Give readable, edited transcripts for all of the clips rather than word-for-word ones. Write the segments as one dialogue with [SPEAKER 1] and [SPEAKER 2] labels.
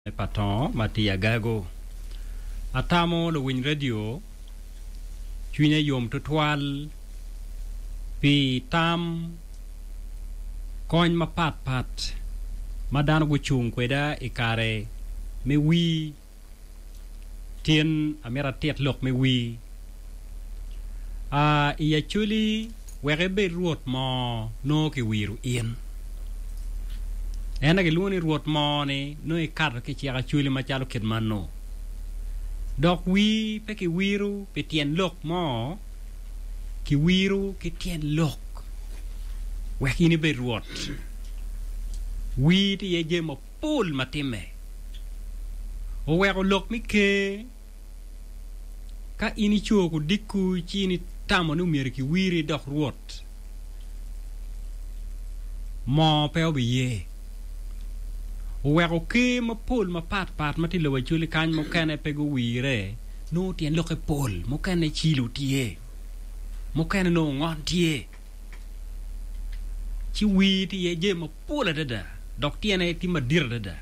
[SPEAKER 1] Me pa tongo ma tye i Agago. Atamo luwiny redio cwinye yom tutwal pi tam kony mapat pat ma dano gucung kweda i kare me wir. Tin amito atit lok me wir. I Acholi wek ibed rwot moo nongo kiwiro in. En aye kilwongo ni rwot moo-ni nongo ikato ki i cik Acholi macalo kit mano. Dok wir pe kiwiro pi tyen lok mo, kiwiro ki tyen lok wek in ibed rwot. Wir tye iye jami mapol ma timme. Oweko lok me ker. Ka in ico kudikku ci in itamo ni myero kiwiri idok rwot, moo pe obiye. Oweko ker mapol mapat pat ma tye i lobo Acholi kany mukene pe guwire nongo tyen lokke pol, mukene cilo tye, mukene nongo ngon tye. Ci wir tye iye jami mapol adada dok tyene tye madit adada.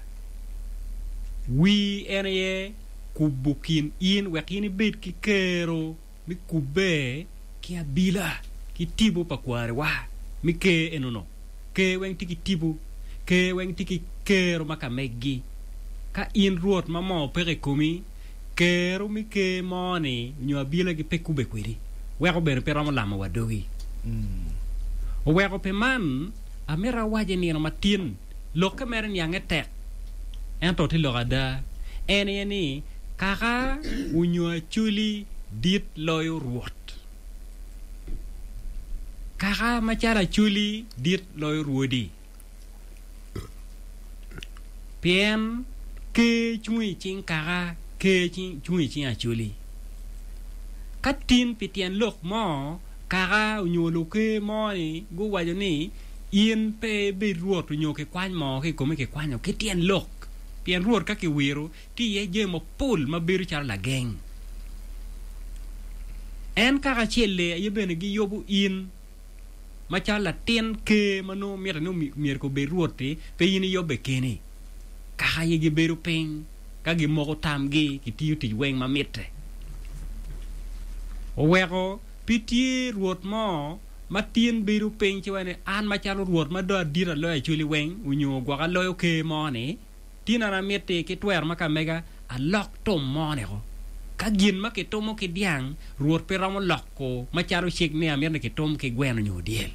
[SPEAKER 1] Wir en aye kubo kin in wek in ibed ki kero me kubbe ki abila ki tipo pa kwariwa me ker enono. Ker weng tye ki tipo, ker weng tye ki kero ma ka meggi. Ka in Rwot ma moo peke i komi, kero me ker mo-ni nyo abilagi pe kubbe kwedi, weko bene pe romo lamo wa dogi. Oweko pi man, amito awac i nino matin, Lokke mere niange tek, ento tye lok ada. En aye ni, kaka onyo Acholi dit loyo Rwot. Kaka macalo Acholi dit loyo Rwodi. Pien ker cung i cing kaka, ker cung i cing Acholi. Ka tin pi tyen lok mo, kaka onyo luker mo-ni guwaco ni, In pe ibed rwot onyo kikwany moo ki i komi kikwanyo ki tyen lok, pien rwot ka kiwiro tye iye jami mapol ma bedo calo lageng. En kaka acel-li aye bene giyubo in macalo latin ker ma nongo mitte ni myero obed rwot-ti, pe in iyobbe keni. Kaka aye gibedo piny ka gimoko tamgi, gitiyo tic weng ma mitte. Oweko pe tye rwot mo ma tin bedo piny ci waco ni, 'An macalo Rwot ma dong adit aloyo Acholi weng, onyo gwok aloyo ker mo-ni, tin an amiti ki twero ma ka mega alok tum mo-ni-ko. Ka gin ma kitumo ki dyang, Rwot pe romo loko macalo cik ni amito ni kitum ki gweno nyo dyel.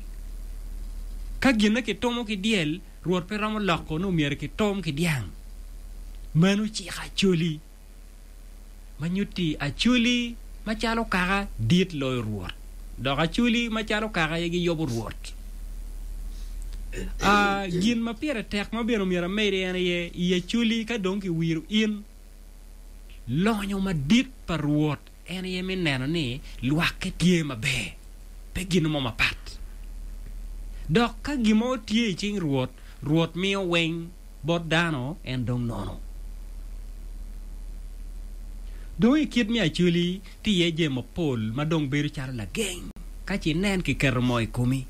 [SPEAKER 1] Ka ginne kitumo ki dyel, Rwot pe romo loko ni omyero kitum ki dyang. Meno cik Acholi. ma nyutti Acholi macalo kaka dit loyo Rwot, dok Acholi macalo kaka aye giyubo Rwot. A Gin ma pire tek ma bene omyero amedi en aye, i Acholi ka dong kiwiro in, lonyo madit pa Rwot en aye me neno ni lwakke tye maber, pe gin mo mapat. Dok ka gin mo tye i cing Rwot, Rwot miyo weng. bot dano en dong nono. Dong i kit me Acholi tye iye jami mapol ma dong bedo calo lageng ka ci inen kiketo moo i komi.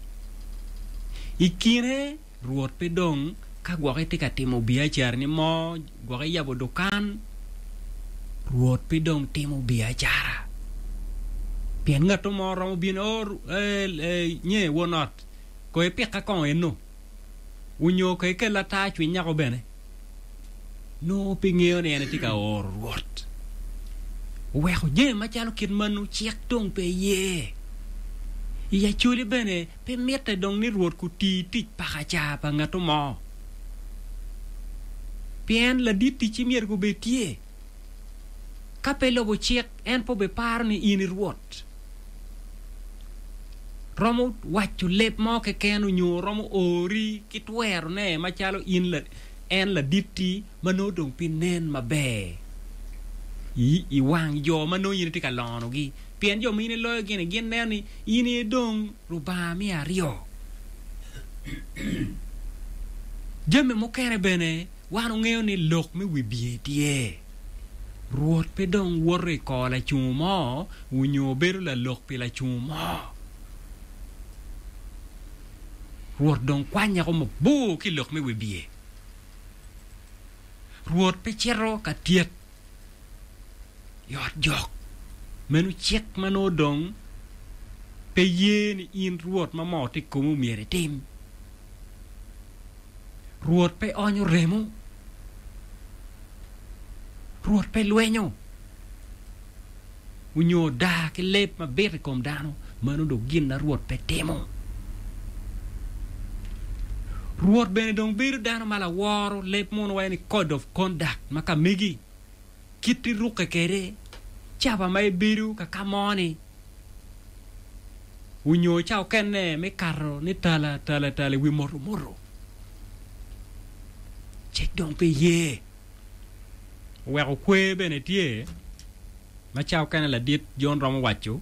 [SPEAKER 1] I kine Rwot pe dong ka gwok itye ka timo biacarani mo, gwok iyabo dukan, Rwot pe dong timo biacara. Pien ngatto mo romo bino, oh, eh, nye won ot, ko ipika kongo eno. Onyo ka ikel ata cwiny nyako bene, nongo pe ngeyo ni en etye ka oro Rwot. Oweko jami macalo kit meno cik dong pe ye. I Acholi bene pe mitte dong ni Rwot kuti tic pakaca pa ngatto mo. Pien ladit ticci myero gubed tye. Ka pe lubo cik, en pe obiparo ni in i Rwot. Romo waco leb mo keken onyo romo ori ki twerone macalo in en laditti ma nongo dong pe nen maber i wang jo ma nongo in itye ka lonogi. Pien jo ma in iloyogi-ni gin neno ni in aye dong Lubanga me aryo. Jami mukene bene Wan ongeyo ni lok me wibye tye. Rwot pe dong woto i kor lacungo mo onyo bedo lalok pi lacungo mo. Rwot dong kwanyeko mabor ki i lok me wibye. Rwot pe cito ka tyet i ot jok. Meno cik ma nongo dong pe ye ni in Rwot ma moo tye i komi omyero itim. Rwot pe onyo remo. Rwot pe lwenyo onyo daa ki leb mabit i kom dano. Meno dong gin ma Rwot pe timo. Rwot bene dong bedo dano ma laworo leb mono waco ni code of conduct ma ka megi kit irukke kwede caba ma ibedo ka ka mo ni onyo ca okene me kato ni tala tala tala i wi moto moto cik dong pe ye. Oweko kwer bene tye ma ca okene ladit John romo waco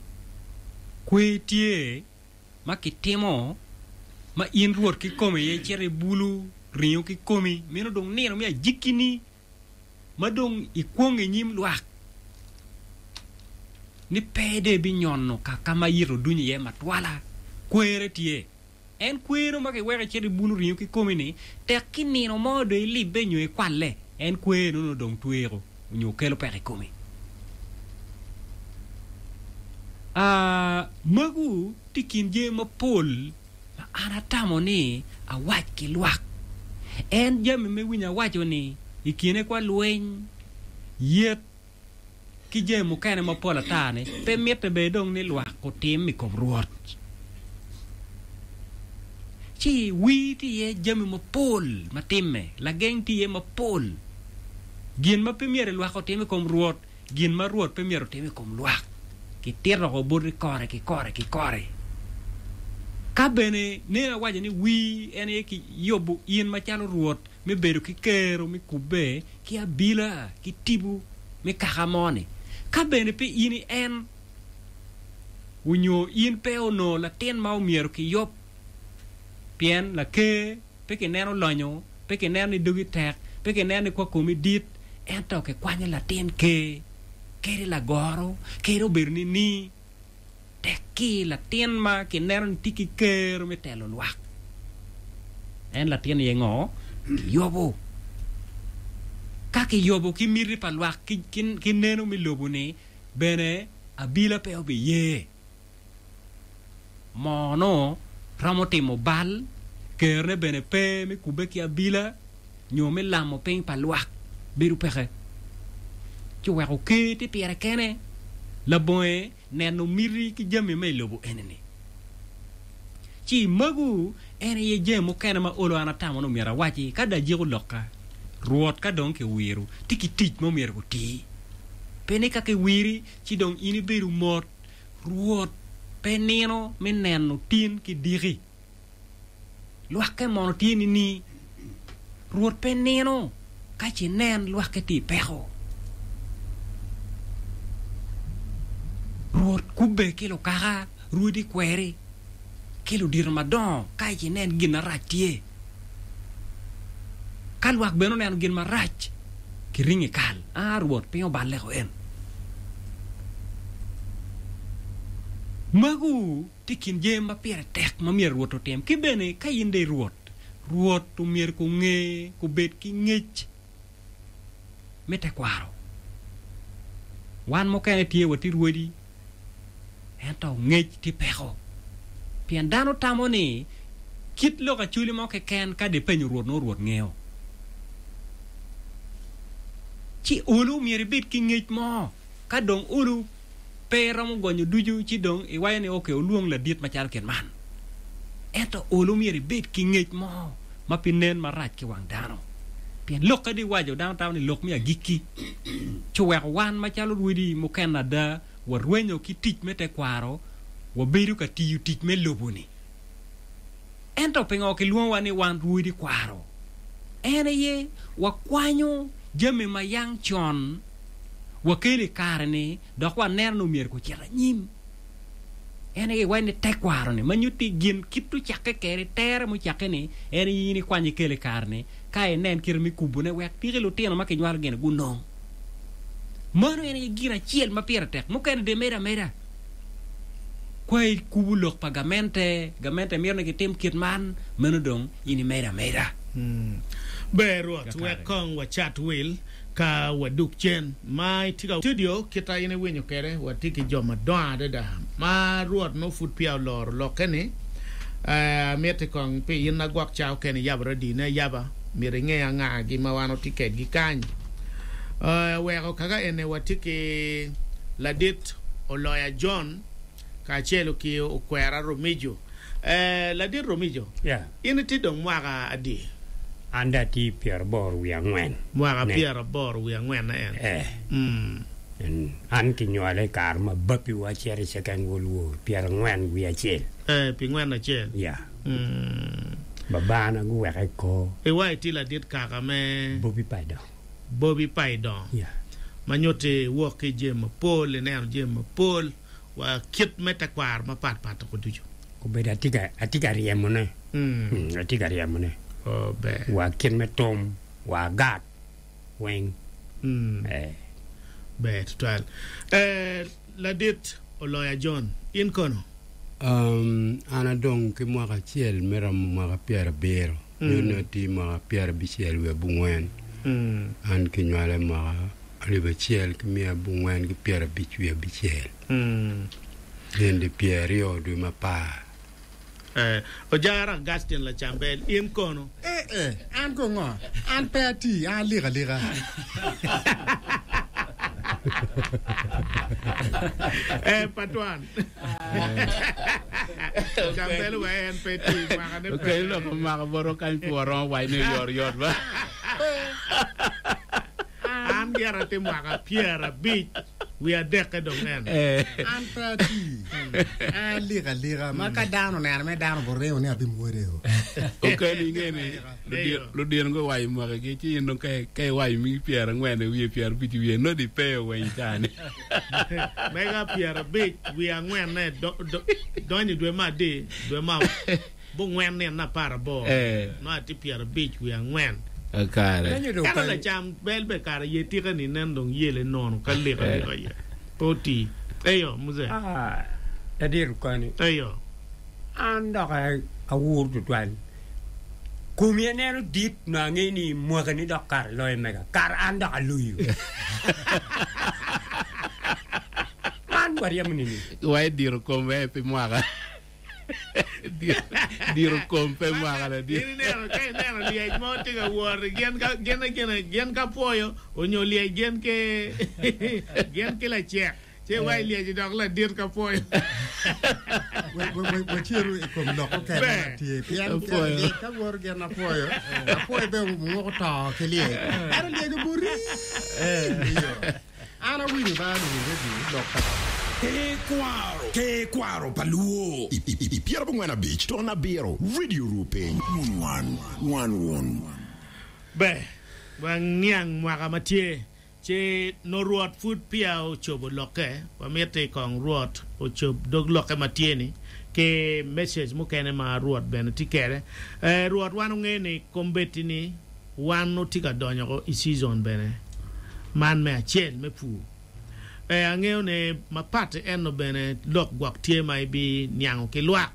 [SPEAKER 1] kwer tye ma kitimo ma in Rwot kikome iye icito ibulu ringo kikomi meno dong nino me ajikkini ma dong ikwongo inyim lwak ni pe dong ibinyono kaka ma yito oduny iye matwala kwere tye. En kwero ma kiweko icito ibulu ringo kikomi-ni, tek ki nino mo dong ilibbe nyo ikwalle, en kwer nongo dong tweko nyo kelo peko i komi. A Magu tye i kin jami mapol ma an atamo ni awac ki lwak. En jami me winyo awaco-ni i kine kwa lweny, yet, ki jami mukene mapol ata-ni, pe mitte bene dong ni lwak otim i kom Rwot. Ci wir tye iye jami mapol ma timme, lageng tye iye mapol. Gin ma pe myero lwak otim i kom Rwot, gin ma Rwot pe myero otim i kom lwak, kitito ko boti kore ki kore ki kore. Ka bene nen awaco ni wir en aye kiyubo in macalo Rwot me bedo ki kero me kubbe ki abila ki tipo me kaka mo-ni, ka bene pe in i en, onyo in pe onongo latin ma omyero kiyub, pien laker pe kineno lonyo, pe kineno ni dogi tek, pe kineno ni kwa komi dit, ento kikwanyo latin ker, kadi lagoro, kadi obedo ni-ni. Tek-ki latin ma kineno ni tye ki kero me telo lwak. En latin aye ngo? Kiyobo. Ka kiyobo ki miti pa lwak ki neno me lobo-ni bene abila pe obiye. Moo-nu romo timo bal, kerone bene pe me kubbe ki abila nyo me lamo piny pa lwak bedo peke. Ci oweko ker tye pire kene labonge neno miti ki jami ma i lobo eni-ni. Ci magu en aye jami mukene ma olo an atamo ni myero awaci ka dong ajiko lokka. Rwot ka dong kiwiro tye ki tic ma myero guti. Pe ni ka kiwiri ci dong in ibedo mot. Rwot pe nino me neno tin ki diki. Lwakke mono tye nini? Rwot pe nino ka ce nen lwakke tye i peko. Rwot kubbe ki lukaka, rwodi kweri, ki ludito madongo ka ce nen gin marac tye. Ka lwak bene oneno gin marac, kiringo i kal. A Rwot, piny oballe ko en. Magu Tye i kin jami ma pire tek ma myero Rwot otim. Ki bene, ka in dong i Rwot, Rwot omyero kunge, kubed ki ngec me tekwaro. Wan mukene tye watye rwodi, ento ngec tye peko. Pien dano tamo ni kit lok acholi mo keken ka dong ipenyo Rwot nongo Rwot ngeyo. Ci olo myero ibed ki ngec mo. Ka dong olo pe iromo gonyo ducu ci dong iwaco ni ok wulwong ladit macalo kit man. Ento olo myero ibed ki ngec mo ma pe nen marac ki wang dano. Pien lok ka dong iwaco dano tamo ni lok me agikki ci oweko wan macalo rwodi mukene ada warwenyo ki tic me tekwaro wabedo ka tiyo tic me lobo-ni. Ento pingo kilwongowa ni wan rwodi kwaro? En aye wakwanyo jami ma yang con wakelo i kare-ni dok waneno ni omyero gucit anyim. En aye iwaco ni tekwaro-ni ma nyutti gin kit ocakke kwede, tere mucakke-ni, en aye in ikwanyo ikelo i kare-ni ka inen kite me kubone wek tiki lutino ma kinywalo gin gunong. Mano en aye gin acel ma pire tek. Mukene dong imedo ameda. Kwayi kubo lok pa gamente, gamente mito ni gitim kit man, meno dong in imedo ameda.
[SPEAKER 2] Ber Rwot, wek kong wacat wil ka wadug cen ma itye ka. Studio, Kita in iwinyo kwede, watye ki jo madongo adada ma Rwot nongo pud peya oloro lokke ni, Amiti kong pi in agwok ca okene iyabo radio ne ayaba, myero inge anga gi ma wan watye kedgi kany. Weko kaka ene watye ki ladit Oloya John kacelo ki Okwera Romijo. Ladit Romijo, in itye dong mwaka adi?
[SPEAKER 3] An dong atye pyeraboro wiye angwen.
[SPEAKER 2] Mwaka pyeraboro wiye angwen ne en?
[SPEAKER 3] Ee. An kinywala i kare ma bapiwa cito i Second World War, pyerangwen wiye acel.
[SPEAKER 2] Ee, pi ngwen acel.
[SPEAKER 3] Ya. Babana guweka i kor.
[SPEAKER 2] Iwa itye ladit kaka me?
[SPEAKER 3] Bobi Paidong.
[SPEAKER 2] Bobi Paidong.
[SPEAKER 3] Ya.
[SPEAKER 2] Ma nyutti iwok ki i jami mapol, ineno jami mapol. wa kit me tekwaro mapat pat oko ducu.
[SPEAKER 3] Obedo atye ka ryemone, atye ka ryemone wa kit me tum wa agat weng.
[SPEAKER 2] Ber tutwal. Ladit Oloya John, in kono?
[SPEAKER 4] An adong ki mwaka acel me romo mwaka pyerabiro, nyo nongo atye mwaka pyerabicel wiye abongwen. An kinywala i mwaka alip acel ki miya abongwen ki pyerabic wiye abicel, nindi pyeraryo dwe me apar.
[SPEAKER 2] Ojara Augustine Lacambel, in kono?
[SPEAKER 5] Eh eh, an ko ngo? An pe ati, an alik alika.
[SPEAKER 2] Eh, Patwan. Lacambel wa en pe ti, mwaka ne pe.
[SPEAKER 6] Okel lok omako botwa kany pe waromo waco ni oyot yot ba.
[SPEAKER 2] An gira atye mwaka pyerabic wiye adekke dong en.
[SPEAKER 5] An pe ati, an alik alika ma ka dano onena mere dano oburingo ni abimwode o.
[SPEAKER 6] Okelo inge ni ludino guwaco mwakagi ci in dong ka iwaco migi pyerangwen wiye pyerabic wiye nongo di pe oweny cani.
[SPEAKER 2] Mega pyerabic wiye angwenne donyo i dwe me adi? Dwe me Bongwen nino aparaboro, nongo atye pyerabic wiye angwen. Ento lacam bel bene kare ye tika ni nen dong yele nono ka lik alika ye. Pe oti. Eyo, Muzee.
[SPEAKER 3] Ladit Okani.
[SPEAKER 2] Eyo.
[SPEAKER 3] An dok awur tutwal. Komi aneno dit nongo angeyo ni mwakani dok kare loyo mega. Kara an dok aluyo. Man waryemo nini?
[SPEAKER 6] Wa idiro kom aye pi mwaka. Diro kom pe mwaka ladit.
[SPEAKER 2] In ineno ka ineno lyec mo tye ka wot gin ka gin gin gin ka pwoyo onyo lyec gin ki gin ki lacek ci iwaci lyec dok ladit ka pwoyo.
[SPEAKER 5] Wacitu i kom lok mukene ma tye pien lyec ka woto gin apwoyo apwoyo bene onguko to ki lyec ento lyec obuti iyo. An awinyo dano luwil redio lok pa.
[SPEAKER 7] Tekwaro, Tekwaro pa Luo i pyerabongwen abic ton abiro, Radio Rupiny. Wun wan, wan wun.
[SPEAKER 2] Ber, waniang mwaka ma tye, ci nongo Rwot pud peya ocobo lokke. Wamiti kong Rwot ocob dog lokke ma tye-ni ki message mukene ma Rwot bene tye kwede. Rwot, wan ongeyo ni kombeddi-ni Wan nongo tye ka donyo oko i season bene man me acel me pur. Ee, angeyo ni mapat eno bene lok gwok tye ma ibi niango ki lwak.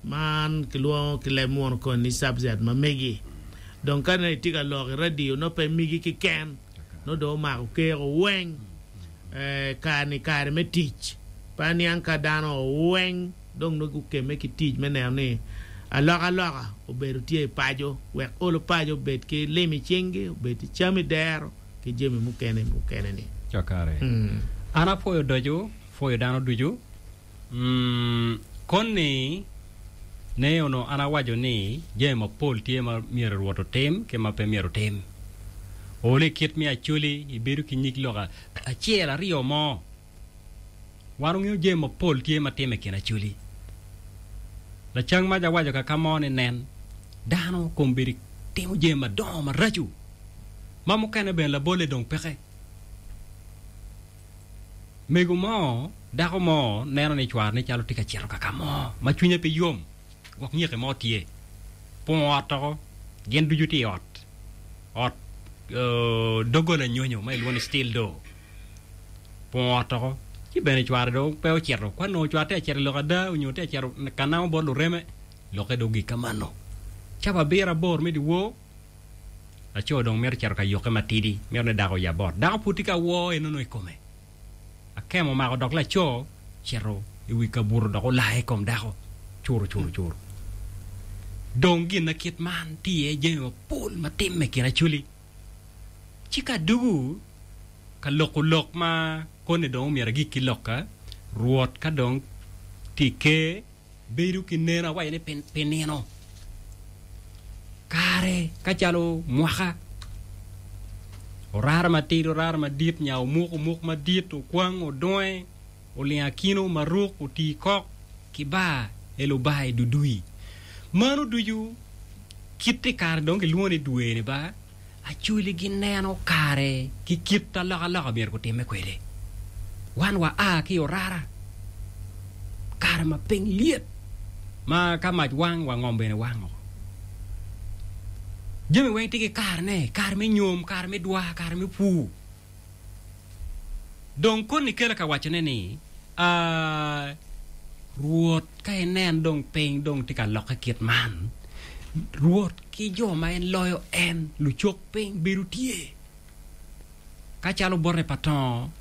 [SPEAKER 2] Man kilwongo ki leb munu koni ni subject ma megi. Dong ka nongo itye ka lok i radio nongo pe migi kiken, nongo dong omako keko weng. Ee, kare ni kare me tic. Pe aniang ka dano weng. Dong nongo gukemme ki tic me neno ni alokaloka obedo tye i paco wek olo paco obed ki lim i cinggi, obed ki cam i dero ki jami mukene mukene-ni.
[SPEAKER 1] Kakare. An apwoyo odoco, pwoyo dano ducu. Koni ne onongo an awaco ni jami mapol tye ma myero Rwot otim ki ma pe myero otim. Olo i kit me Acholi ibedo ki nyig lok acel aryo mo. Wan wangeyo jami mapol tye ma timme i kin Acholi. Lacang mac awaco kaka mo ni nen, dano kombeddi timo jami madongo maraco ma mukene bene labolle dong peke. Mego mo, dako mo neno ni cware-ni calo tye ka cito kaka mo ma cwinye pe yom, gwok nyeke mo tye. Pungo ot oko, gin ducu tye i ot, ot doggola nyonyo ma ilwongo ni steel door. Pungo ot oko, ci bene cware dong pe ocito. Ka onongo cware tye ka cito i lok ada onyo tye ka cito ka namo bot lureme, lokke dong ogik ka mano. Cawa abiro aboro me dyewor, Laco dong mito cito ka yokke matidi, mito ni dako oyab ot. Dako pud tye ka woo enono i kome. Akemo omako dok laco cito i wi kabuto dok olaye i kom dako, curo curo curo. Dong gin ma kit man tye iye jami mapol ma timme i kin Acholi. Ci ka dugu ka loko lok ma koni dong omyero agik ki lokka, Rwot ka dong tye i ker bedo ki neno awaco ni pi nino kare ka calo mwaka orara matidi orara madit nya omuk omuk madit okwang odonge olingo akino maruk oti kok ki bar elubai dudui mano ducu kit i kare dong kilwongo ni dwe ni ba Acholi gineno kare ki kit alokaloka myero gutimme kwede. Wan wa a ki i orara, kare ma piny lyet ma ka mac wang wa ngom bene wang oko. Jami weng tye ki karene, kare me nyom, kare me dwar, kare me pur. Dong koni kela ka wacone ni, Aa, Rwot, ka inen dong piny dong tye ka lokke kit man, Rwot ki jo ma en loyo en, lucok piny bedo tye. Ka calo bote pa tongo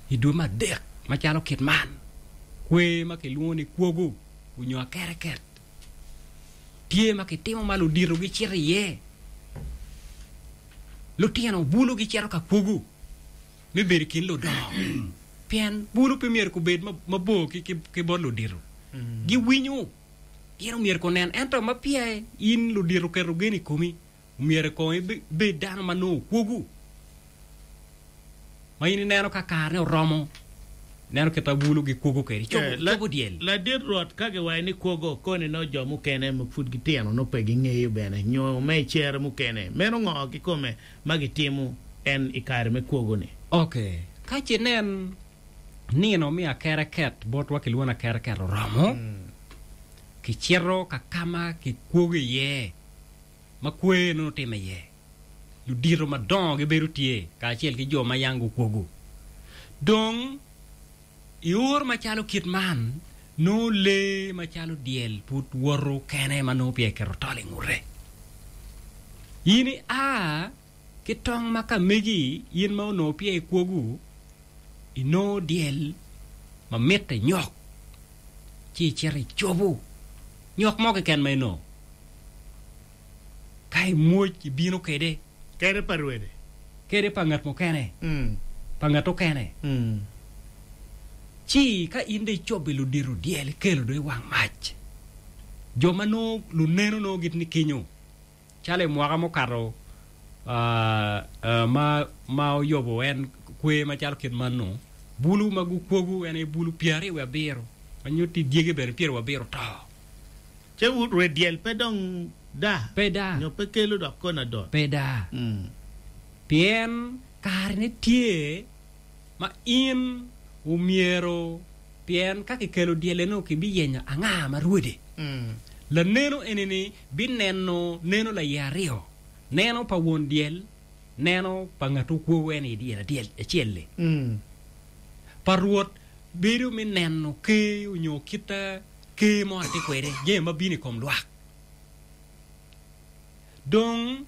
[SPEAKER 1] i dwe me adek macalo kit man, kwer ma kilwongo ni kwogo onyo akereket tye ma kitimo ma ludito gicito iye. Lutino bulu gicito ka kwogo me bedo i kin ludongo, pien bulu pe myero gubed mabor ki bot ludito. Giwinyo, gin omyero gunen. Ento ma peya in ludito oketo gen i komi, omyero kong ibed dano ma nongo kwogo, ma in ineno ka karene oromo. Ineno kit ma bulu gikwogo kwede, cobo dyel.
[SPEAKER 2] Ladit Rwot, ka giwaco ni kwogo, koni nongo jo mukene ma pud gitino nongo pe gingeyo bene, nyo me i cere mukene. Meno ngo kikome ma gitimo en i kare me kwogo-ni?
[SPEAKER 1] Ok, ka ce inen nino me akereket botwa kilwongo ni akereket oromo, kicito ka ka ma kikwogo iye, ma kwer nongo timme iye. Ludito madongo gibedo tye kacel ki jo ma yam gukwogo. Dong, i oro macalo kit man, nongo lee macalo dyel pud woto kene ma nongo peya kiketo tol i ngute. In ia ki tong ma ka megi, in ma onongo peya ikwogo, inongo dyel ma mitte nyok, ci icito icobo nyok mo keken ma inongo. Ka imwoc ibino kede.
[SPEAKER 2] Kede pa rwede.
[SPEAKER 1] Kede pa ngat mukene. Pa ngat okene. Ci ka in dong icobo i ludito dyel ikelo dong i wang mac. Jo ma nongo luneno nongo gitye ni kenyo. Calo i mwaka mukato ma ma oyobo en kwer macalo kit mano, bulu ma gukwogo en aye bulu 27 ma nyutti dyegi bene 70 oto.
[SPEAKER 2] Ce rwed dyel pe dong daa?
[SPEAKER 1] Pe daa.
[SPEAKER 2] Nyo pe kelo dok kono adot?
[SPEAKER 1] Pe daa. Pien karene tye ma in omyero, pien ka kikelo dyel eno kibiyenyo anga ma rwede. Laneno eni-ni bineno neno laiye aryo, neno pa won dyel, neno pa ngat okwogo en i dyel acel-li. Pa Rwot bedo me neno ker onyo kit ker mo atye kwede, jami ma bino i kom lwak. Dong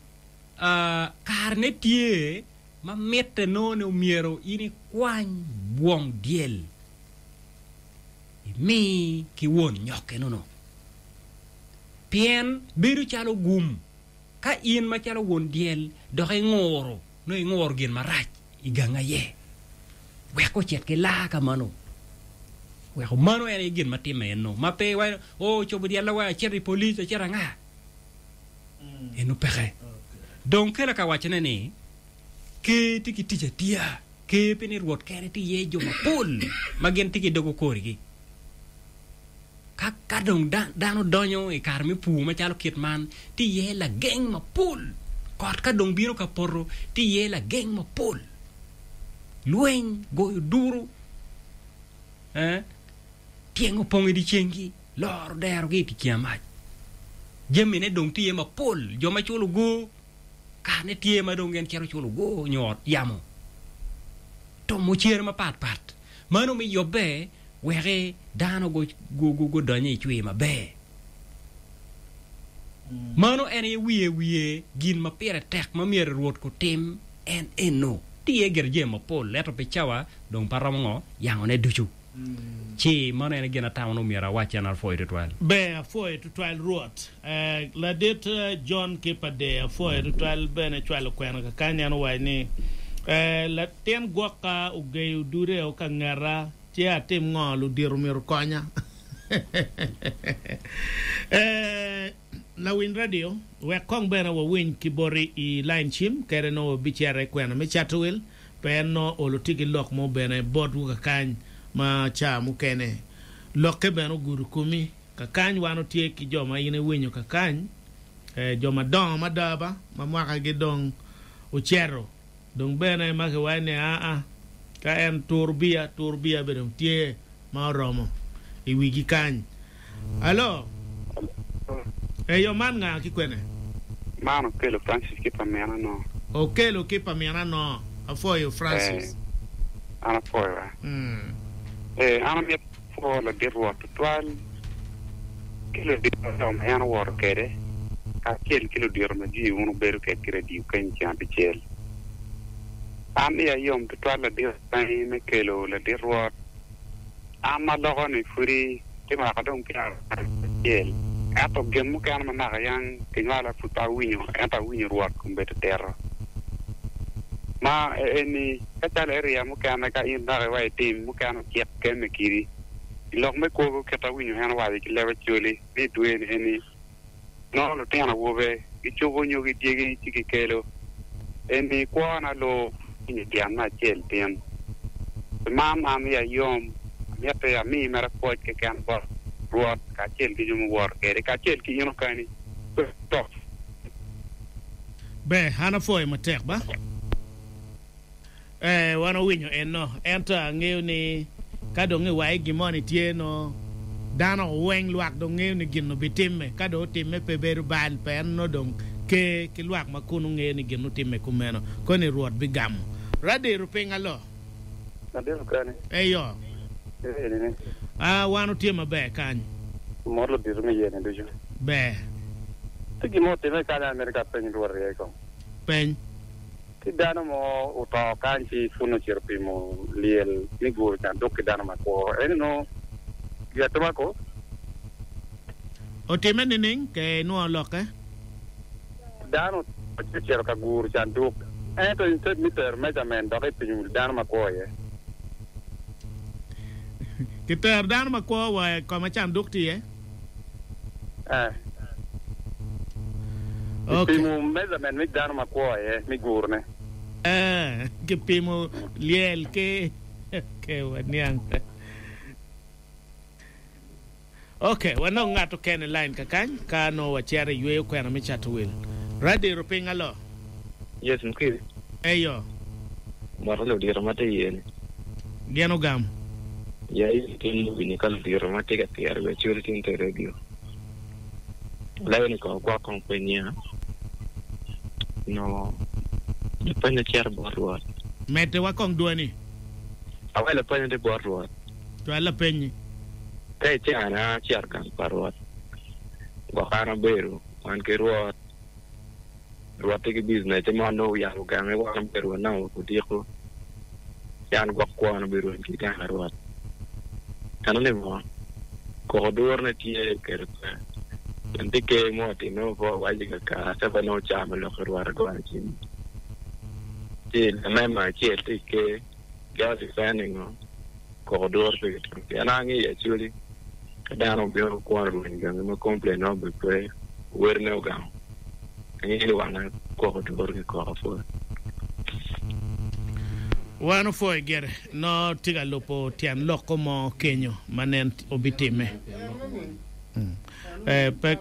[SPEAKER 1] karene tye ma mitte nongo ni omyero in ikwany bwong dyel imi ki won nyokke nono. Pien bedo calo gum ka in macalo won dyel dok inguro, nongo inguro gin marac i gangi aye. Wek ocit ki laa ka mano. Weko mano en aye gin ma timme eno. Ma pe iwaco ni, Oh, ocobo dyella wa, acito i polic, acito anga? Eno peke. Dong kela ka wacone ni, Ker tye ki tic atiya. Ker pe ni Rwot kene tye iye jo mapol ma gin tye ki dog okorigi. Ka, ka dong dano donyo i kare me pur macalo kit man, tye iye lageng mapol. Kot ka dong bino ka poto, tye iye lageng mapol. Lweny, goyo duru, eh, tyengo pong i dyecengi, loro derogi i dyeceng amac. Jamine dong tye iye mapol. Jo ma culo go, karene tye ma dong gin cito culo go nyo ot yamo, tomo cere mapatpat. Mano mi yubbe wek dano gudony i cwir maber. Mano en aye wiye wiye gin ma pire tek ma myero Rwot kutim en eno. Tye iye gire jami mapol ento pi cawa dong pe aromo ngo yangone ducu. Ci mano en aye gin atamo ni myero awac en apwoyo tutwal.
[SPEAKER 2] Ber apwoyo tutwal Rwot. Ladit John ki pa Dee apwoyo tutwal bene cwalo kwena kakany en owaco ni latin gwokka ogeyo dude o ka ngeta ci atim ngo ludito myero okonya. Lawiny radio wek kong bene wawiny ki boti i line cim kede nongo wabicito i kwena me cato wil pe en nongo olo tye ki lok mo bene botwu kakany ma ca mukene lokke bene ogudo komi. Kakany wan otye ki jo ma in iwinyo kakany, jo madongo mada ba, ma mwakagi dong ocito, dong bene ma kiwaco ni aa, ka en turo biya, turo biya bene dong tye ma oromo i wigi kany. Alo? Eyo, man nga ki kwene?
[SPEAKER 8] Man Okello Francis ki pa mina no.
[SPEAKER 2] Okello ki pa mina no. Apwoyo Francis.
[SPEAKER 8] Ee, an apwoyo wa. Ee, an amito Pwo ladit Rwot twatwal ki ludito aryo ma en owoto kwede, kacel ki ludito ma jwi wun wubedo kwedgi rediyo keny i ceng abicel. An iya yom twatwal ladit Orangi me kelo ladit Rwot. An ma aloko-ni pudi tye mwaka dong pyeracel, ento gin mukene ma naka yang kinywala pud pe awinyo, ento awinyo Rwot kombeddi tito. Ma eni ka calo area mukene ka in dok iwa itim mukene ocik kemme kidi. I lok me kwogo kit awinyo en owaco ki leb Acholi ni i dwe ni eni nongo lutino awobe gicuko nyogi dyegi ci gikelo eni kwona lur winyo tyen me acel tin. Pi man an iya yom amiti ami mere pwoc keken bot Rwot kacel ki jo muwoto kede kacel ki in okani pe tok.
[SPEAKER 2] Ber, an apwoyo matek ba. Ee, wan owinyo enno. Ento angeyo ni ka dong iwaco gin moni tye nongo dano weng lwak dong ngeyo ni gin-nu bitimme. Ka dong otimme pe bedo bal pien nongo dong ker ki lwak ma kunu ngeyo ni gin-nu timme kumeno. Koni Rwot bigamo. Radiro piny alo.
[SPEAKER 8] Ladit Okani.
[SPEAKER 2] Eyo.
[SPEAKER 8] Eni ni.
[SPEAKER 2] Aa, wan otye maber kany.
[SPEAKER 8] Mot ludito me yeni ducu.
[SPEAKER 2] Ber.
[SPEAKER 8] Tye gin mo otimme kany an amito ka apeny Rwot iye kong.
[SPEAKER 2] Peny.
[SPEAKER 8] Ci dano mo oto kany ci pud ocito pimo lyel me guro canduk ki dano makwo. En onongo giatuma ko.
[SPEAKER 2] Otimme nining? Ke inwongo lokke?
[SPEAKER 8] Dano oto ci ocito ka guro canduk, ento instead me tero measurement dok ipimo dano makwo iye.
[SPEAKER 2] Kitero dano makwo wa i koma canduk tye iye?
[SPEAKER 8] Eh.
[SPEAKER 2] Okay.
[SPEAKER 8] Kipimo measurement me dano makwo aye me gurune.
[SPEAKER 2] Eh, kipimo lyel ki okay, waniang. Okay, wanong ngat okene i line kakany ka nongo wacito i yweyo kwena me cato wil. Radiro piny alo.
[SPEAKER 9] Yes, Mukiri.
[SPEAKER 2] Eyo.
[SPEAKER 9] Moto ludito ma tye iye ni.
[SPEAKER 2] Gin ogamo.
[SPEAKER 9] Ya in tin winyo ka ludito ma tye ka tiro wi Acholi tin te radio. Alego ni kong ogwok kong piny niya, Onongo lapeny acito bot Rwot.
[SPEAKER 2] Medde wa kong dwani.
[SPEAKER 9] Awe lapeny tye bot Rwot.
[SPEAKER 2] Cwal lapenyi.
[SPEAKER 9] Ka icana acito gang pa Rwot, gwok an abedo wan ki Rwot. Rwot tye ki business mo nongo oyabo gange wan obedo wanongo odiko ci an gwok kwona obedo rweny ki gang Rwot. Eno ni ngo? Koko durone tye kede pe. Pien tye ker mo otimme ma pe wawaco kakare ca pe nongo caa me lok ki Rwot agoyo cim. Ci lamemba acel tye i ker gero defend ni ngo? Koko duro pe gitimo. Pien an angeyo i Acholi ka dano obino kwona orweny gangi ma complain nongo obedo pe werine ogamo. Angeyo ni wanga koko duro ki koko pwod.
[SPEAKER 2] Wan opwoyo gire nongo tye ka lubo tyen lokko mo kenyo ma nen obitimme. Pe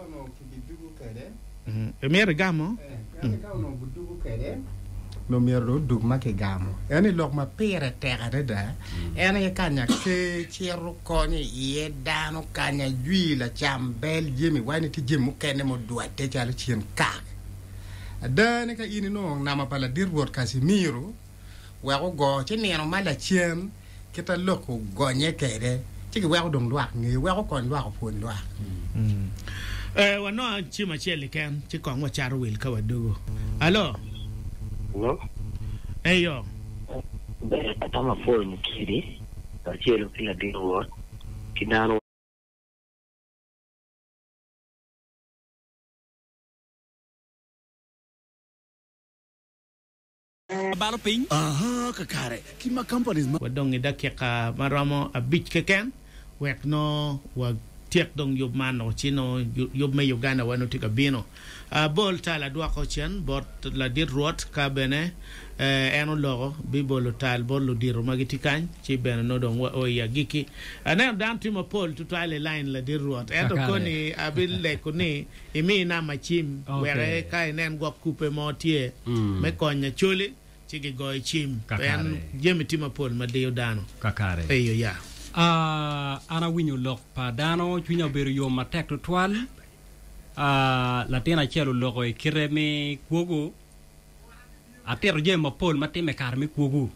[SPEAKER 2] imito igamo?
[SPEAKER 5] Ka onongo gudugo kwede, onongo myero dong odug ma kigamo. Ento i lok ma pire tek adada, en aye kanya ker cito konyo iye dano, kanya jwi lacam bel jami waco ni tye jami mukene mudwatte calo cen kak. Ada ni ka in inongo nama pa ladit Rwot Casimiro, wek ogo, ci nino ma lacen kit a lok ogonye kwede, ci giweko dong lwak ngeyo, wek okony lwak opwony lwak.
[SPEAKER 2] Eh, wanongo cim acel keken ci kong wacato wil ka wadugo. Alo?
[SPEAKER 10] Alo?
[SPEAKER 2] Eyo.
[SPEAKER 10] Ber, atamo apwoyo Mukidi kacel ki ladit Rwot ki dano.
[SPEAKER 1] Balo piny.
[SPEAKER 7] Aha, kakare, ki ma companies ma.
[SPEAKER 2] Wadong i dakika ma romo abic keken wek nongo watyek dong yub man o ci nongo yub me Uganda wa nongo tye ka bino. Abol tal adwoko cen bot ladit Rwot ka bene en oloko bibolo tal bot ludito ma gitye kany ci bene nongo dong wa o i agikki. Aneno dano tye mapol tutwal i line ladit Rwot ento koni abileko ni Imi namba cim wek ka inen gwok kubbe mo tye me konyo Acholi ci gigoyo cim pien jami tye mapol ma diyo dano.
[SPEAKER 1] Kakare.
[SPEAKER 2] Eyo ya.
[SPEAKER 1] An awinyo lok pa dano cwinya obedo yom matek tutwal. Latin acel oloko i kite me kwogo. Atito jami mapol ma timme i kare me kwogo.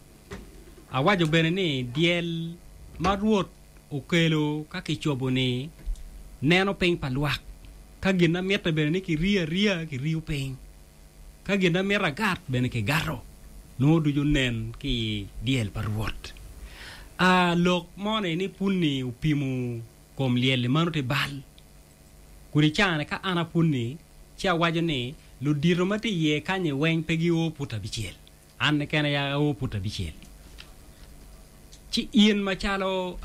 [SPEAKER 1] Awaco bene ni dyel ma Rwot okelo ka kicobo-ni neno piny pa lwak, ka gin ma mitte bene ni kiriyo ariya, kiriyo piny, ka gin ma mito agat bene kigato, nongo ducu onen ki i dyel pa Rwot. A Lok mo-ni ni punni opimo kom lyel-li mano tye bal. Kodi cane ka an apunni, ci awaco ni ludito ma tye iye kany-nyi weng pe gio put abicel. An keken aye ao put abicel. Ci in macalo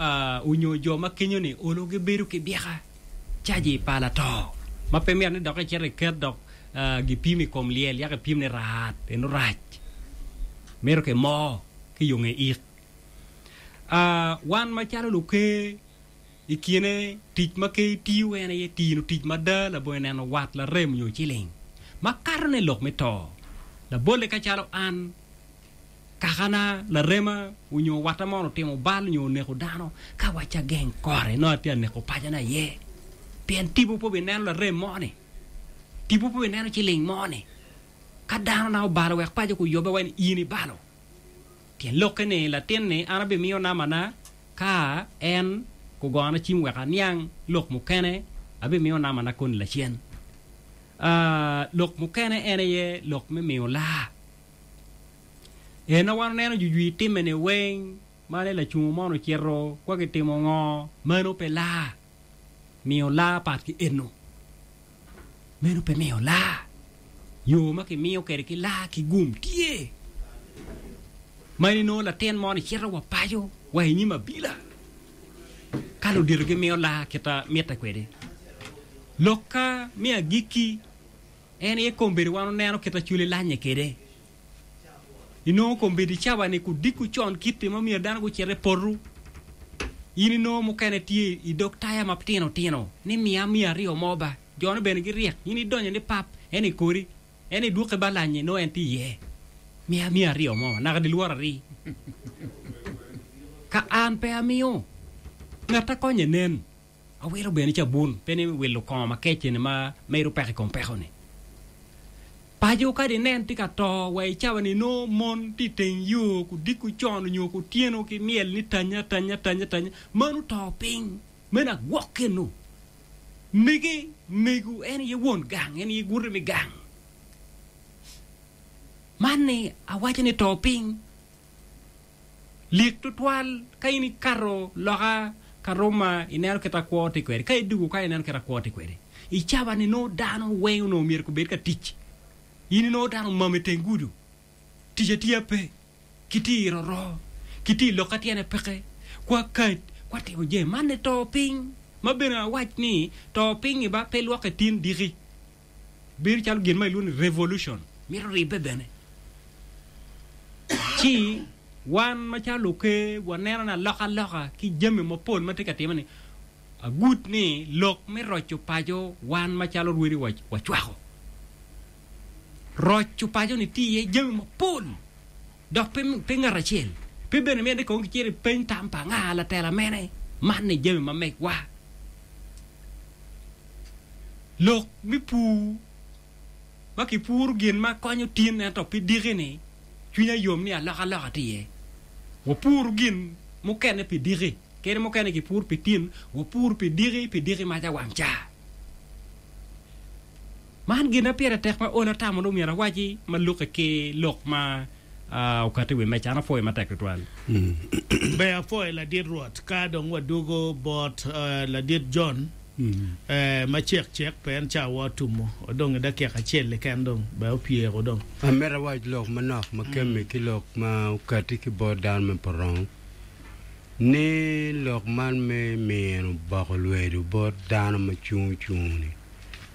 [SPEAKER 1] onyo jo ma kenyo-ni olo gibedo ki byeka caji pa lato ma pe myero ni dok icit iket dok gipim i kom lyel yaka ipim ni raat eno rac mito ki moo ki yo nge ik. Wan macalo luker i kine tic ma ker tiyo en aye tino tic mada labongo neno wat larem nyo ciling makato ne lok me to. Labolle ka calo an, kakana, larema onyo watta mo otimo bal nyo oneko dano, ka wacca geng kore nongo atye aneko pacona aye. Pien tipo pe obineno larem mo ni, tipo pe obineno ciling mo ni. Ka dano na obalo wek paco kuyubbe wa ni in ibalo. Tyen lokke ni latin-ni an abimiyo namana ka en kugona cim wek aniang lok mukene, abimiyo namana koni lacen. Lok mukene en aye lok me miyo laa. En ma wan oneno jujwi timme ni weng ma ni lacungo mono ocito kwa kitimo ngo meno pe laa. Miyo laa pat ki eno. Meno pe miyo laa. Yo ma kimiyo kwede ki laa ki gum tye. Ma in inongo latin mo ni cito wa paco wa inyim abila ka ludito gimiyo laa kita mitte kwede. Lokka me agikki en aye kombeddi wan oneno kit Acholi lanye kwede. Inongo kombeddi cawa-ni kudiko con kit-ti ma myero dano gucit i poto. In inongo mukene tye i dog taya ma tino tino ni miya miya aryo mo ba. Jone bene giryek. In idonyo ni pap en i kori, en idwoki ba lanye nongo en tye iye. Miya miya aryo mo naka dilworo ari. Ka an pe amiyo, ngat akonye nen. Awilo bene cabun, pe ni wilo kongo makec eni ma medo peko i kom peko-ni. Paco kadi inen tye ka to wa i cawa-ni nongo mon tye i teng yo kudiko con nyo kutyeno ki myel ni tanya tanya tanya tanya meno to piny meno agwok keno. Mege mego en aye won gang en aye guti me gang. Man ni awaco ni to piny. Lik tutwal ka in ikato loka ka Roma ineno kit a kwo tye kwede, ka idwogo kany ineno kit a kwo tye kwede. I cawa ni nongo dano weng onongo myero gubed ka tic. In inongo dano omamo i teng gudo, tic atiya pe, kitye i roro, kitye i lok ka tyene peke, kwa kac, kwa timo jami. Man ni to piny ma bene awac ni to piny-ngi ba pe lwokke tin diki. Bedo calo gin ma ilwongo ni revolution mito ribbe bene. Ci wan macalo luker waneno ni alokaloka ki jami mapol ma tye ka time ni agut ni lok me roco paco wan macalo rwodi wacwako. Roco paco ni tye iye jami mapol dok pe ngat acel. Pe bene myero ni kong kicit ipeny tam pa anga latela mene man ni jami ma megwa. Lok me pur ma kipuro gin ma konyo tin ento pe diki-ni, cwinya yom ni alokaloka tye iye. Wapuru gin mukene pi diki, kadi mukene kipuro pi tin, wapuru pi diki, pi diki maca wang ca. Man gin ma pire tek ma olo atamo ni myero awaci ma lukke ki lok ma okati i wi meja. An apwoyo matek tutwal.
[SPEAKER 2] Ber apwoyo ladit Rwot. Ka dong wadwogo bot ladit John macek cek pien cawa otumo odong i dakika acel keken dong ber opyeko dong.
[SPEAKER 4] Amito awac lok manok ma kemme ki lok ma okati ki bot dano me Porong ni lok man me mino boko lwedo bot dano ma cungo cungo-ni.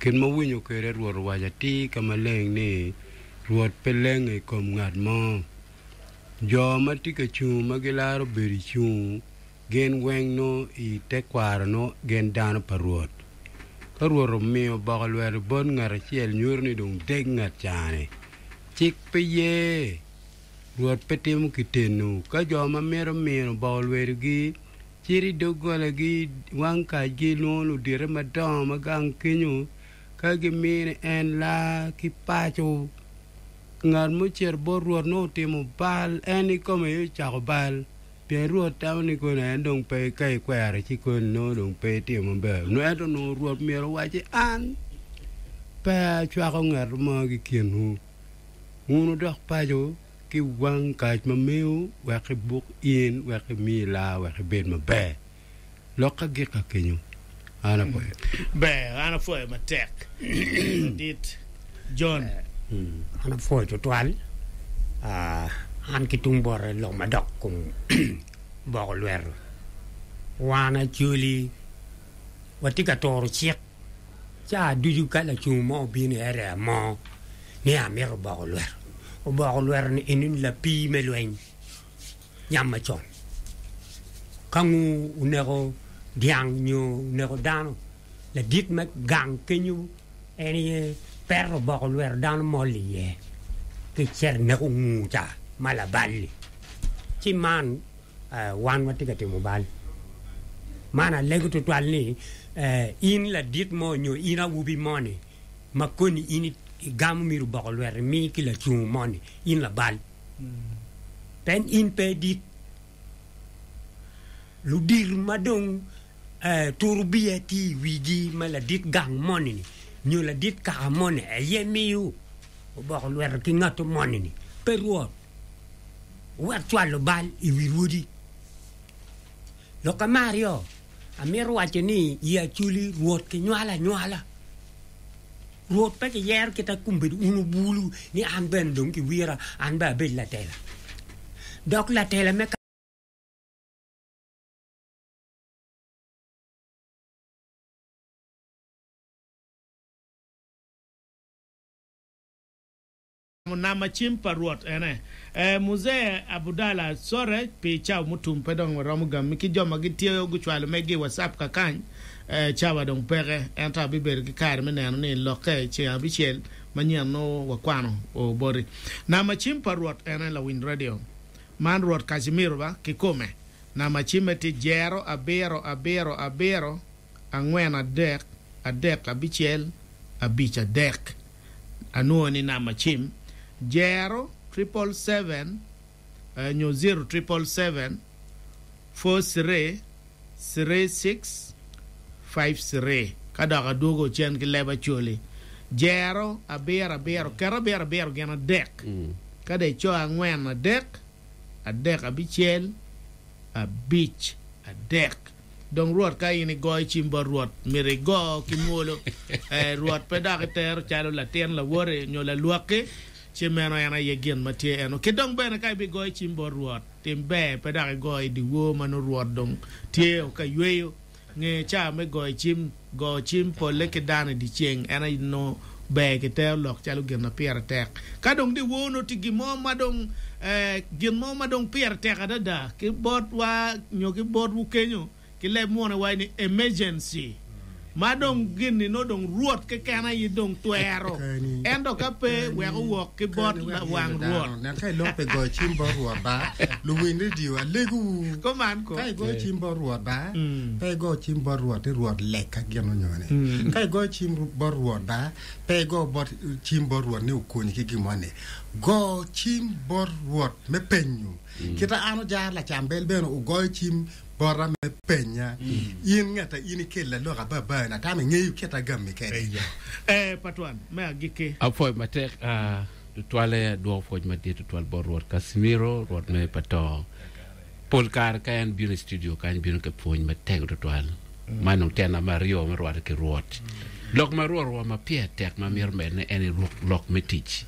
[SPEAKER 4] Kit ma winyo kwede, Rwot owaco atir ka maleng ni, Rwot pe lenge i kom ngat mo. Jo ma tye ka cungo ma gilaro bedo i cungo, gin weng nongo i tekwaro nongo gin dano pa Rwot. Ka Rwot omiyo boko lweto bot ngat acel nyuto ni dong deg ngat ca-ni. Cik pe ye. Rwot pe timo kitenu. Ka jo ma mito mino boko lwedogi cito i doggolagi, wang kacgi lwongo ludite madongo ma gang kenyo, ka gimine en laa ki paco. Ngat mucito bot Rwot nongo otimo bal, en kikome aye ocako bal. Pien Rwot tamo ni koni en dong pe ka ikwero ci koni nongo dong pe itimo maber. Ento nongo Rwot myero owacci, An pe acwako ngat mo ki kinwu. Wun wudok paco ki wang kac ma mewu wek ibuk in, wek imi laa, wek ibed maber. Lokka gikka kenyo. An apwoyo.
[SPEAKER 2] Ber, an apwoyo matek ladit John.
[SPEAKER 3] An apwoyo tutwal. An ki tung bote lok madok kom boko lweto. Wan Acholi watye ka turo cik Ca ducu ka lacungo mo obino i area mo ni amito boko lweto, oboko lweto ni eni lapii me lweny nyam macon. Ka ngu oneko dyang nyo oneko dano, ladit me gang kenyo en aye peto boko lweto dano mol iye ki cito neko ngu ca ma labal-li. Ci man wan watye ka timo bal. Man alego tutwal ni in ladit mo nyo in awobi moni ma koni in igamo myero oboko lwet imi ki lacungo moni in labal. Pien in pe idit. Ludito ma dong turu biye tye i wigi ma ladit gang moni-ni nyo ladit kaka moni aye miyo oboko lwete ki ngatto moni-ni, pe Rwot. Wuwek cwalo bal i wi rwodi. Lok me aryo, amito waco ni i Acholi Rwot kinywalo anywala. Rwot pe kiyero kit ma kombeddi wun wubulu ni an bene dong kiwira an bene abed latela. Dok latela me.
[SPEAKER 2] Nama cim pa Rwot ene. Muzee Abudala Sore pi cawa mutum pe dong waromo gami ki jo ma gitye gucwalo megi i WhatsApp kakany cawa dong peke ento abibedo ki kare me neno ni lokke ceng abicel manyen nongo wakwano o boti. Nama cim pa Rwot ene lawiny radio man Rwot Kacimiro ba kikome nama cimme tye jero abiro abiro abiro angwen adek adek abicel abic adek. Anwongo ni namba cim jero triple seven nyo zero triple seven 433653 ka dok adwogo cen ki leb Acholi jero abiro abiro ket abiro abiro gin adek ka dong ico angwen adek adek abicel abic adek. Dong Rwot, ka in igoyo cim bot Rwot, myero igo ki mwolo. Ee, Rwot pe dok itero calo latin lawoti nyo lalwakki, ci meno en aye gin ma tye eno. Ki dong bene ka ibigoyo cim bot Rwot, tim ber pe dok igo i dyewor ma nongo Rwot dong tye ka yweyo. Nge cawa me goyo cim. Go cim polle ki dano i dyeceng en aye nongo ber kitero lok calo gin ma pire tek. Ka dong dyewor nongo tye gin mo ma dong gin mo ma dong pire tek adada ki botwa nyo ki botwu kenyo ki leb munu iwaco ni emergency ma dong gin-ni nongo dong Rwot keken aye dong twero ento ka pe wek owok ki bot wang Rwot.
[SPEAKER 5] Nen ka ilok pi goyo cim bot Rwot ba, luwiny redio alegowu.
[SPEAKER 2] Kuman ko.
[SPEAKER 5] Ka igoyo cim bot Rwot ba, pe igo cim bot Rwot ni Rwot lekka gin onyone. Ka igoyo cim bot Rwot ba, pe igo bot cim bot Rwot ni okonyi ki gin moni. Go cim bot Rwot me penyo. Kita an ojar lacambel bene ogoyo cim bota me penya. In ngata in ikella lok ababa ni atamo ingeyo kit agammi kede.
[SPEAKER 2] Ee, Patwan, me agikki.
[SPEAKER 6] Apwoyo matek tutwalle, adwoko pwoc madit tutwal bot Rwot Casimiro, Rwot me Pato. Pol kare ka en bino i studio kany bino ki pwony matego tutwal. Man dong tyen me aryo me rwatte ki Rwot. Lok ma Rwot wa ma pire tek ma amito medone en ni ruk lok me tic.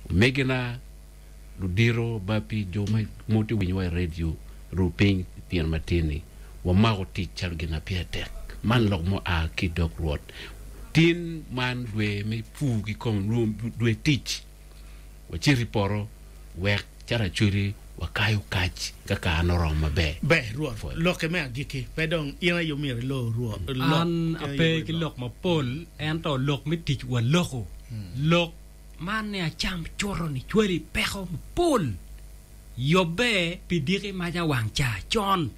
[SPEAKER 6] Omegina, ludito, bapi, jo ma tye winyowa i redio, ru piny tyen matin-ni, wamako tic calo gin ma pire tek. Man lok mua ki i dog Rwot. Tin man dwe me pur kikome, dwe tic. Wacit i poto wek calo acwali wakayo kac ka kare oromo maber.
[SPEAKER 2] Ber, Rwot, lokki me agikki pe dong in aye omyero ilo, Rwot.
[SPEAKER 1] An ape ki lok mapol, ento lok me tic waloko. Lok man ni acam cuto-ni cwali peko mapol. Yubbe pi diki maca wang ca con.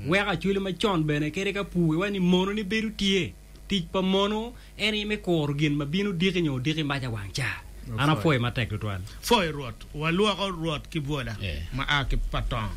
[SPEAKER 1] Weko acwali macon bene kadi ka pur iwaco ni mono ni bedo tye. Tic pa mono en aye me kuro gin ma bino diki nyo diki maca wang ca. An apwoyo matek tutwal.
[SPEAKER 2] Pwoyo Rwot. Walwoko Rwot ki bwola ma a ki pa tong.